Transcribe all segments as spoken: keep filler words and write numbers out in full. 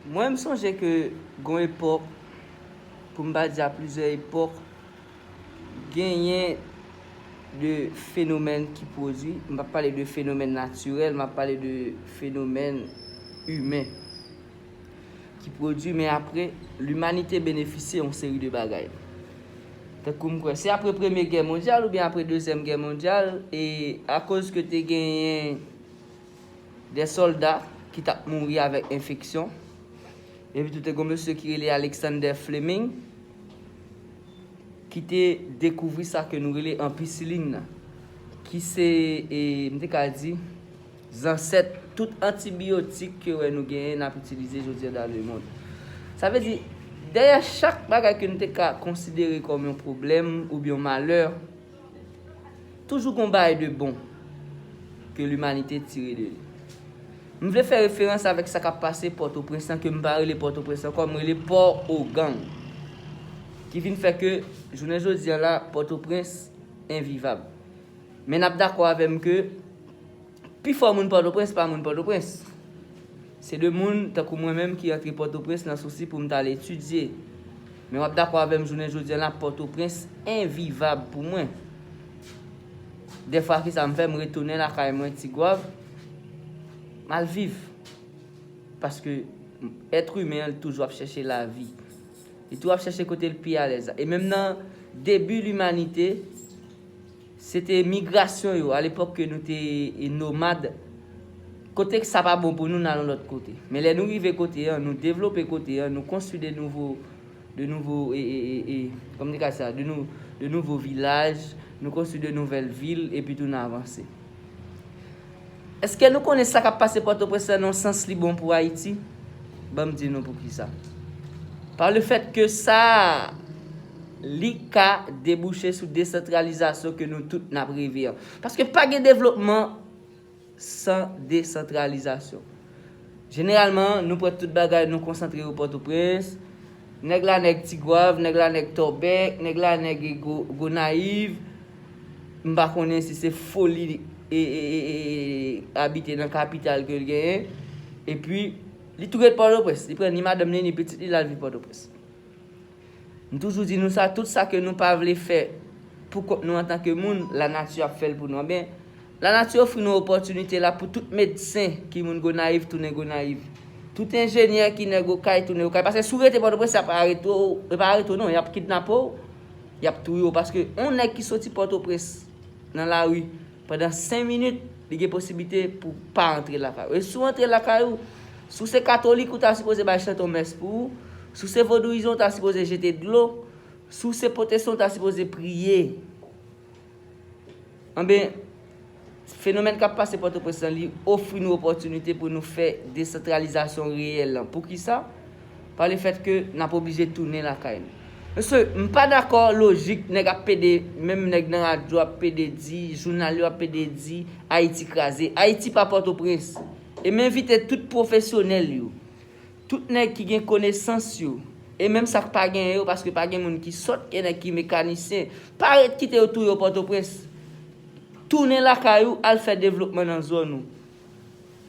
Mwen, m sonje ke gon epòk, pou m pa di a plizyè epòk, genyen de fenomèn ki pwodui, m p ap pale de fenomèn natirèl, m ap pale de fenomèn imen ki pwodui, men apre, limanite benefisye yon seri de bagay. Tankou m kwè, se apre Premye Gè Mondyal oubyen apre Dezyèm Gè Mondyal, e akoz ke te genyen de sòlda ki t ap mouri avèk enfeksyon, epi tou te gon mesye ki rele Alexander Fleming, ki te dekouvri sa ke nou rele anpisilin nan, ki se, e, m te ka di, zansèt tout antibiyotik ke wè nou genyen n ap itilize jodi a dans le monde. Sa vle di, dèyè chak bagay ke nou te ka konsidere kòm yon pwoblèm oubyen yon malè, toujou gon bagay de bon ke limanite tire de li. M vle fè referans avèk sa k ap pase Pòtoprens lan, ke m pa rele Pòtoprens ankò, m rele Pò Ougan, ki vin fè ke, jounen jodi a la, Pòtoprens envivab. Men n ap dakò avè m ke pifò moun Pòtoprens pa moun Pòtoprens. Se de moun, tankou mwen menm, ki antre Pòtoprens nan sousi pou m t al etidye. Men w ap dakò avè m, jounen jodi a la, Pòtoprens envivab pou mwen. Dèfwa, kisa m fè? M retounen lakay mwen, Tigwav, m al viv. Paske èt imen an, li toujou ap chèche lavi. Li toujou ap chèche kote l pi alèz la. E menm nan debi limanite, se te migrasyon yo, alepòk ke nou te, e, nomad, kote sa pa bon pou nou, n al yon lòt kote. Men lè nou rive kote an, nou devlope kote an, nou konstwi de nouvo, de nouvo, e, e, e, e, kòman te ka di sa, de nou, de nouvo vilaj, nou konstwi de nouvèl vil, epi tou n avanse. Èske nou konnen sa k ap pase Pòtoprens lan nan yon sans li bon pou Ayiti? Ban m di nou poukisa. Par le fait que sa, li ka debouche sou desantralizasyon ke nou tout n ap reve an. Paske pa gen devlopman san desantralizasyon. Jeneralman, nou pran tout bagay, nou konsantre yo Pòtoprens. Nèg la nèg Tigwav, nèg la nèg Tòbèk, nèg la nèg Go-, Gonayiv. M pa konnen si se foli, e, e, e, e, e, abite nan kapital ke l genyen. Epi, li tou ret Pòtoprens. Li pran ni madanm li, ni pitit li, l al viv Pòtoprens. M toujou di nou sa, tout sa ke nou pa vle fè pou kont nou antanke moun, lanati ap fè l pou nou. Ebyen, lanati ofri nou opòtinite la pou tout medsen ki moun Gonayiv tounen Gonayiv. Tout enjenyè ki nèg Okay tounen Okay. Paske si w rete Pòtoprens, y ap arete w, e pa arete w non, y ap kidnape w, y ap touye w. Paske yon nèg ki soti Pòtoprens nan lari, pandan senk minit, li gen posiblite pou pa antre lakay ou. E si w antre lakay ou, si w se katolik, ou ta sipoze bay chante yon mès pou ou. Si w se vodouyizan, ou ta sipoze jete dlo. Si w se pwotestan, ou ta sipoze priye. Anben, fenomèn k ap pase Pòtoprens lan, li ofri nou opòtinite pou nou fè desantralizasyon reyèl lan. Poukisa? Par le fait que n ap oblije tounen lakay nou. Mesye, m pa dakò lojik nèg ap pede, menm nèg nan radyo ap pede di, jounal yo ap pede di, Ayiti kraze. Ayiti pa Pòtoprens. E m envite tout pwofesyonèl yo, tout nèg ki gen konesans yo, e menm sa k pa genyen yo, paske pa gen moun ki sòt, gen nèg ki mekanisyen. Pa ret kite yo touye w Pòtoprens. Tounen lakay ou, al fè devlopman nan zòn ou.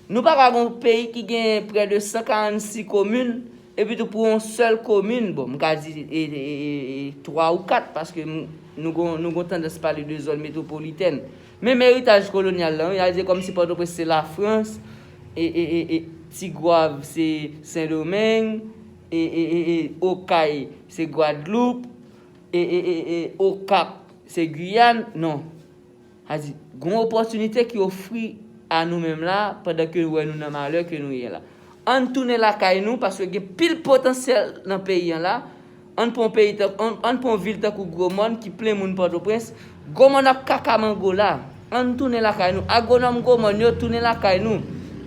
Nou pa ka gen yon peyi ki gen prè de san karannsis komin, epi tou pou yon sèl komin, bon, m ka di, e, e, e, e, twa ou kat, paske m, nou gon, nou gon tandans pale de zòn metwopolitèn. Menm eritaj kolonyal la, wi, a di kòmsi Pòtoprens se Lafrans, e, e, e, e, Tigwav se Sendomeng, e, e, e, e, Okay se Gwadloup, e, e, e, e, Okap se Giyàn, non. Sa di, gen yon opòtinite ki ofri a nou menm la, pandan ke nou wè nou nan malè ke nou ye la. Ann tounen lakay nou, paske gen pil potansyèl nan peyi an la. Ann pran yon peyi tan, ann, ann pran yon vil tankou Gwomòn ki plen moun Pòtoprens. Gwomòn ap kaka mango la. Ann tounen lakay nou. Agwonòm Gwomòn yo tounen lakay nou.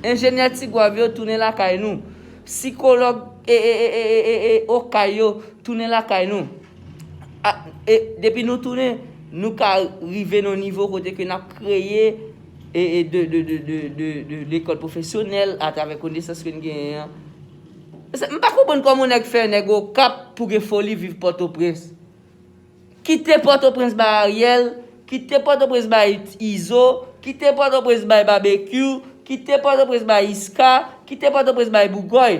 Enjenyè Tigwav yo tounen lakay nou. Sikològ e, e, e, e, e, e, e, Okay yo tounen lakay nou. A, e, depi nou tounen, nou ka rive nan yon nivo kote ke n ap kreye e, e de, de, de, de, de, de lekòl pwofesyonèl atravè konesans ke n genyen an. Se, m pa konprann kòman yon nèg fè nèg Okap pou gen foli viv Pòtoprens. Kite Pòtoprens bay Ariel, kite Pòtoprens bay Izo, kite Pòtoprens bay Babekyou, kite Pòtoprens bay Iska, kite Pòtoprens bay Bougòy.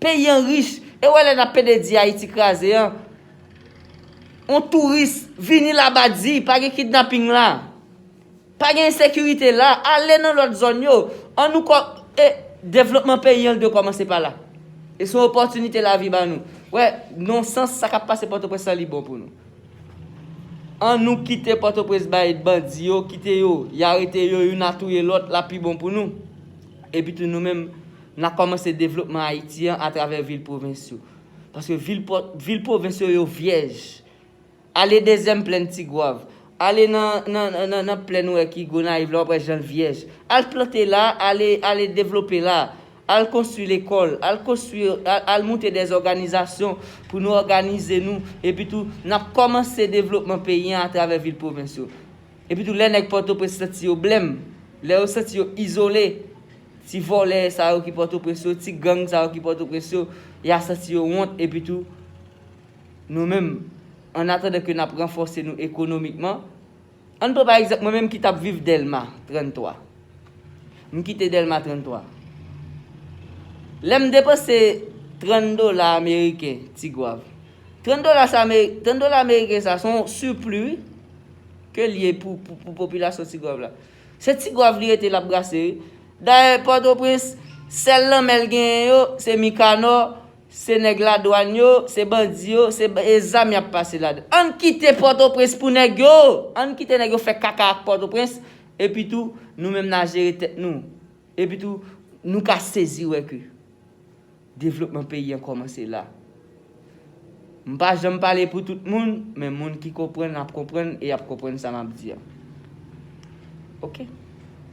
Peyi an rich. E w wè lè n ap pede di Ayiti kraze an, on touris vini la ba di, pa gen kidnaping la. Pa gen ensekirite la. Ale nan lòt zòn yo. Ann nou kò, e devlopman peyi an dwe kòmanse pa la. E se yon opòtinite lavi ba nou. Wè, nan sans sa k ap pase Pòtoprens lan li bon pou nou. Ann nou kite Pòtoprens bay bandi yo, kite yo, y arete yo, youn a touye lòt, l ap pi bon pou nou. Epi tou nou menm, n a kòmanse devlopman Ayiti an atravè vil pwovens yo. Paske vil pò-, vil pwovens yo, yo vyèj. Ale dezyèm plèn Tigwav. Ale nan, nan, nan, nan, nan plèn ou wè ki Gonayiv la, w ap wè jan l vyèj. Al plante la, ale, ale devlope la. Al konstwi lekòl, al konstwi, al, al moute dè òganizasyon pou nou òganize nou. Epi tou, n ap kòmanse devlopman peyi an atravè vil pwovens yo. Epi tou, lè nèg Pòtoprens santi yo blèm, lè yo santi yo izole, ti vòlè sa yo ki Pòtoprens yo, ti gang sa yo ki Pòtoprens yo, y a santi yo wont. Epi tou, nou menm, an atandan ke n ap ranfòse nou ekonomikman, ann pran pa egzanp, mwen menm ki t ap viv Dèlma tranntwa. M kite Dèlma tranntwa. Lè m depanse trann dola ameriken, Tigwav. Trann dola sa, trann dola ameriken sa, se yon sipli, wi, ke l ye pou, pou, pou popilasyon Tigwav la. Se Tigwav li rete l ap brase, wi. Dayè, Pòtoprens, sèl lanmè l genyen yo, se Mikanò, se nèg ladwàn yo, se bandi yo, se ba-, e zam y ap pase ladan. Ann kite Pòtoprens pou nèg yo! Ann kite nèg yo fè kaka ak Pòtoprens, epi tou, nou menm n a jere tèt nou. Epi tou, nou ka sezi wè ke devlopman peyi an kòmanse la. M pa janm pale pou tout moun, men moun ki konprann ap konprann e y ap konprann sa m ap di a. Oke.